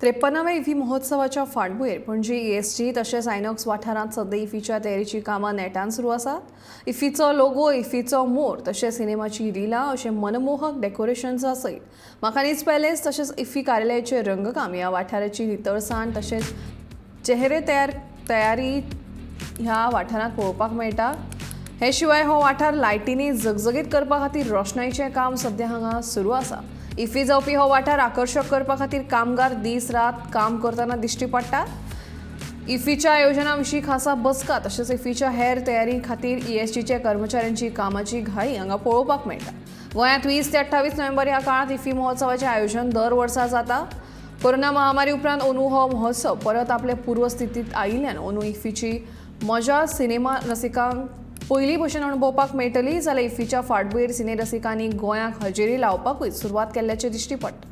त्रेप्पनाव्या इफी महोत्सवाच्या फाटभुंयेर पणजी ईएसजी तशेंच आयनॉक्स वाठारांत सध्या इफीच्या तयारीची कामां नेटान सुरू आसात. इफीचो लोगो, इफीचो मोर तशेंच सिनेमाची रिलां अशें मनमोहक डेकोरेशन्सा सयत माकानीज पॅलेस तशेंच इफी कार्यालयाचें रंगकाम ह्या वाठाराची नितळसाण तशेंच चेहरे तयार तयारी ह्या वाठारांत पळोवपाक मेळटा. हे शिवाय हो वाठार लायटींनी झगझगीत करपा खातीर रोशणाईचें काम सध्या हांगा सुरू आसा. इफी जावपी हो वाठार आकर्शक करपा खातीर कामगार दीस रात काम करतना दिश्टी पडटात. इफीच्या आयोजना विशीं खासा बसका तशेंच इफीच्या हेर तयारी खातीर ईएसजीच्या कर्मचाऱ्यांची कामाची घाई हांगा पळोवपाक मेळटा. गोंयांत 20 ते 28 नोव्हेंबर ह्या काळांत इफी महोत्सवाचें आयोजन दर वर्सा जाता. कोरोना महामारी उपरांत अंदू हो महोत्सव परत आपले पूर्वस्थितीत आयिल्ल्यान अंदू इफीची मजा सिनेमा रसिकांक पयलीं भशेन अणभवपाक मेळटली, जाल्यार इफीच्या फाटभुंयेर सिने रसिकांनी गोंयांक हजेरी लावपाकूय सुरवात केल्ल्याचें दिश्टी पडटा.